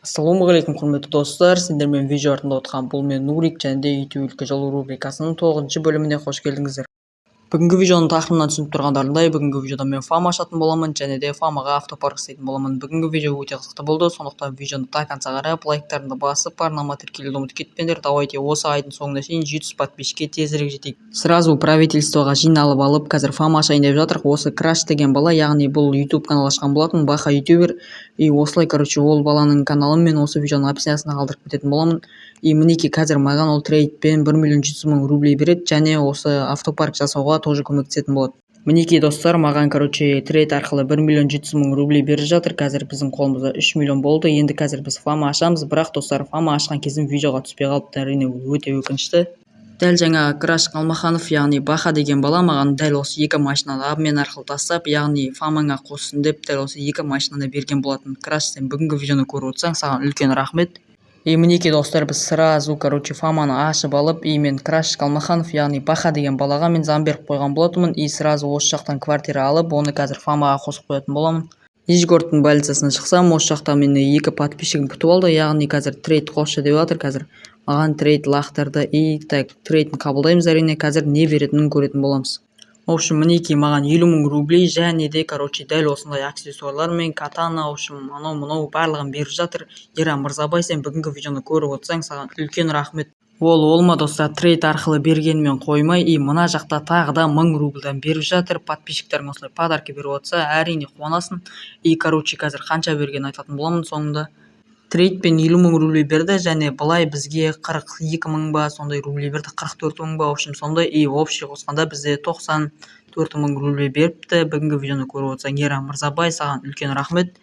Ассалаумағалейкум, құрметті достар! Сендермен видео артында отырған бұл мен, Нурик, және де «Ютуб жолы» рубрикасының тоғызыншы бөліміне қош келдіңіздер. Бүгінгі видеоның тақырыбынан түсініп тұрғандарындай, бүгінгі видеода мен фама ашатын боламын және де фамаға автопарк жасайтын боламын. Бүгінгі видео өте қызықты болды, сондықтан видеоны до конца қарап, лайктарыңды басып, арнама тіркелуді ұмытып кетпеңдер. Давайте осы айдың соңына шейін 700 подписчикке тезірек жетейік. Сразу правительствоға жиналып алып, қазір фама ашайын деп жатырық. Осы Краш деген бала, яғни бұл YouTube канал ашқан болатын, Баха ютубер. И осылай, короче, ол баланың каналын мен осы видеоның описаниясына қалдырып кететін боламын. И мінекей, қазір маған ол трейдпен 1 100 000 рублей береді және осы автопарк жасауға тоже көмектесетін болады. Мінекей, достар, маған, короче, трейд арқылы 1 100 000 рублей беріп жатыр. Қазір біздің қолымызда 3 миллион болды. Енді қазір біз фама ашамыз. Бірақ, достар, фама ашқан кезім видеоға түспей қалыпты. Әрине, ол өте өкінішті. Дәл жаңағы Краш Қалмаханов, яғни Баха деген бала маған дәл осы екі машинаны обмен арқылы тастап, яғни фамаңа қоссын деп, дәл осы екі машинаны берген болатын. Краш, сен бүгінгі видеоны көріп отырсаң, саған үлкен рахмет. И мінекей, достар, біз сразу, короче, фаманы ашып алып, и мен Краш Қалмаханов, яғни Баха деген балаға мен зам беріп қойған болатынмын. И сразу осы жақтан квартира алып, оны қазір фамаға қосып қоятын боламын. Нижегородтың больницасына шықсам, осы жақта мені екі подписчигім күтіп алды, яғни қазір трейд қосшы деп жатыр. Қазір маған трейд лақтырды. И так, трейдін қабылдаймыз, әрине. Қазір не беретінін көретін боламыз. В общем, мінекей, маған 50 000 рублей және де, короче, дәл осындай аксессуарлар мен катана, в общем, анау мынау барлығын беріп жатыр. Ера Мырзабай, сен бүгінгі видеоны көріп отырсаң, саған үлкен рахмет. Ол ма, достар, трейд арқылы бергенімен қоймай, и мына жақта тағы да 1000 рубльдан беріп жатыр. Подписчиктерің осылай подарка беріп отырса, әрине, қуанасың. И, короче, қазір қанша бергенін айтатын боламын соңында. Трейдпен 50 000 рублей берді және былай бізге 42 000 ба, сондай рублей берді, 44 000 ба, в общем, сондай. И общий қосқанда бізде 94 000 рублей беріпті. Бүгінгі видеоны көріп отырсаң, Ера Мырзабай, саған үлкен рахмет.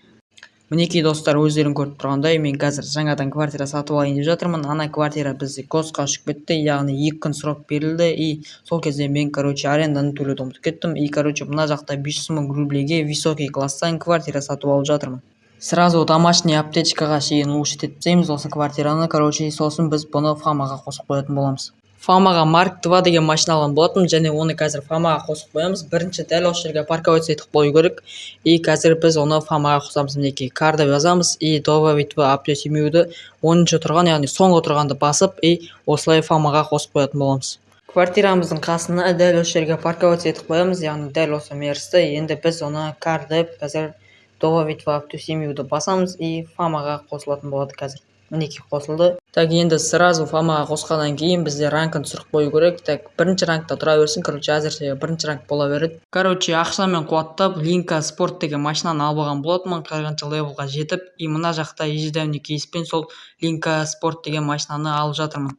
Мінекей, достар, өздерің көріп тұрғандай, мен қазір жаңадан квартира сатып алайын деп жатырмын. Ана квартира бізде госқа ұшып кетті, яғни 2 күн срок берілді. И сол кезде мен, короче, аренданы төлеуді ұмытып кеттім. И, короче, мына жақта 500 000 рублейге высокий класстан квартира сатып алып жатырмын. Сразу домашний аптечкаға шейін улучшить етіп тастаймыз осы квартираны, короче. Сосын біз бұны фамаға қосып қоятын боламыз. Фамаға Марк 2 деген машина алған болатынмын және оны қазір фамаға қосып қоямыз. Бірінші дәл осы жерге парковаться етіп қою керек. И қазір біз оны фамаға қосамыз. Мінекей, кар деп жазамыз и добавить в автосемьюді, 10-шы тұрған, яғни соңғы тұрғанды басып, и осылай фамаға қосып қоятын боламыз. Квартирамыздың қасына дәл осы жерге парковаться етіп қоямыз, яғни дәл осы мерсті. Енді біз оны кар деп, қазір добавить в автосемьюді басамыз, и фамаға қосылатын болады. Қазір, мінекей, қосылды. Так, енді сразу фамаға қосқаннан кейін бізде рангын түсіріп қою керек. Так, бірінші рангта тұра берсін, короче, әзірше бірінші ранг бола береді. Короче, ақшамен қуаттап, Линка Спорт деген машинаны алып алған болатынмын, 40-левелға жетіп. И мына жақта ежедневный кейспен сол Линка Спорт деген машинаны алып жатырмын.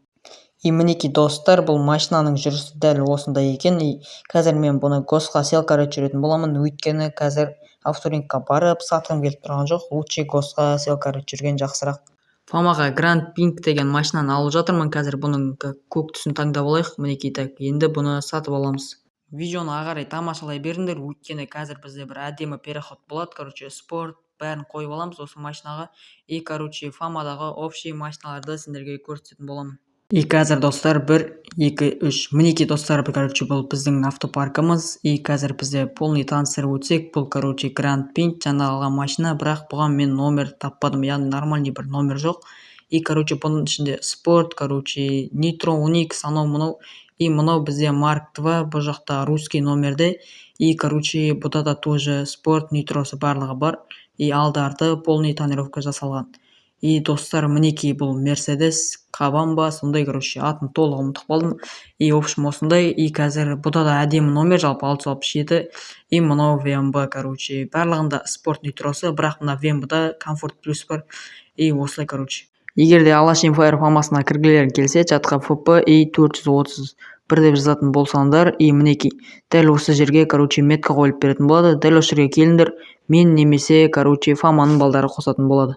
И мінекей, достар, бұл машинаның жүрісі дәл осындай екен. И қазір мен бұны госқа селка жүретін боламын, өйткені қазір авторынокқа барып сатқым келіп тұрған жоқ. Лучше госқа селка жүрген жақсырақ. Фамаға Гранд Пинк деген машинаны алып жатырмын. Қазір бұның көк түсін таңдап алайық. Мінекей, так, енді бұны сатып аламыз. Видеоны ары қарай тамашалай беріңдер, өйткені қазір бізде бір әдемі переход болады. Короче, спорт бәрін қойып аламыз осы машинаға. И, короче, фамадағы общий машиналарды сендерге көрсететін боламын. И қазір, достар, бір, екі, үш. Мінекей, достар, короче, бұл біздің автопаркіміз. И қазір бізде полный таныстырып өтсек, бұл, короче, Гранд Пинк, жаңа алған машина, бірақ бұған мен номер таппадым, яғни нормальный бір номер жоқ. И, короче, бұның ішінде спорт, короче, нитро 10 икс, анау мынау. И мынау бізде Марк 2, бұл жақта русский номерде. И, короче, бұда да тоже спорт, нитросы, барлығы бар. И алды арты полный тонировка жасалған. И, достар, мінекей, бұл Мерседес Кабан ба, сондай, короче, атын толық ұмытып қалдым. И, в общем, осындай. И қазір бұда да әдемі номер, жалпы 667. И мынау ВМБ. Короче, барлығында спорт, нитросы, бірақ мына ВМБда комфорт плюс бар. И осылай, короче, егер де Алаш Эмпайр фамасына кіргілерің келсе, чатқа ФП и 431 деп жазатын болсаңдар, и мінекей, дәл осы жерге, короче, метка қойылып беретін болады. Дәл осы жерге келіңдер, мен немесе, короче, фаманың балдары қосатын болады.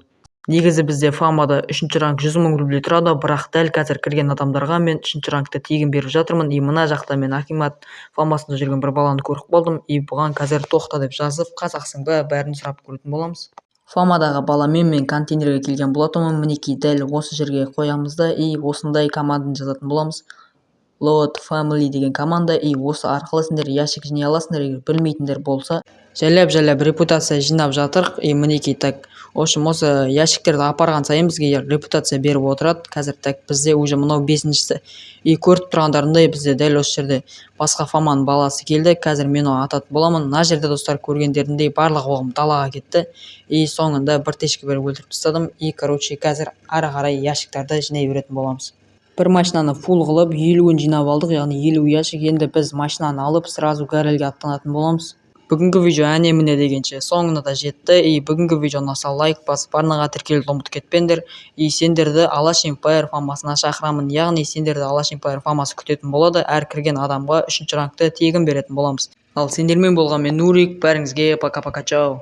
Негізі бізде фамада үшінші ранг 100 000 рублей тұрады, бірақ дәл қазір кірген адамдарға мен үшінші рангты тегін беріп жатырмын. И мына жақта мен акимат фамасында жүрген бір баланы көріп қалдым. И бұған қазір тоқта деп жазып, қазақсың ба, бәрін сұрап көретін боламыз. Фамадағы баламен мен контейнерге келген болатынмын. Мінекей, дәл осы жерге қоямыз да, и осындай команданы жазатын боламыз, Load Family деген команда. И осы арқылы сендер ящик жинай аласыңдар, егер білмейтіндер болса. Жайлап жайлап репутация жинап жатырық. И мінекей, так, В общем, осы ящиктерді апарған сайын бізге репутация беріп отырады. Қазір, так, бізде уже мынау бесіншісі. И көріп тұрғандарындай, бізде дәл осы жерде басқа фаманың баласы келді. Қазір мен оны ататын боламын. Мына жерде, достар, көргендеріндей, барлық оғым далаға кетті. И соңында бір тешкі беріп өлтіріп тастадым. И, короче, қазір ары қарай ящиктарды жинай беретін боламыз. Бір машинаны фул қылып, 50-ін жинап алдық, яғни 50 ящик. Енді біз машинаны алып, сразу Горельге аттанатын боламыз. Бүгінгі видео әне міне дегенше соңына да жетті. И бүгінгі видео ұнаса, лайк басып, арнаға тіркелуді ұмытып кетпеңдер. И сендерді Алаш Эмпайр фамасына шақырамын, яғни сендерді Алаш Эмпайр фамасы күтетін болады. Әр кірген адамға үшінші рангты тегін беретін боламыз. Ал сендермен болған мен, Нурик. Бәріңізге пока, пока, чао.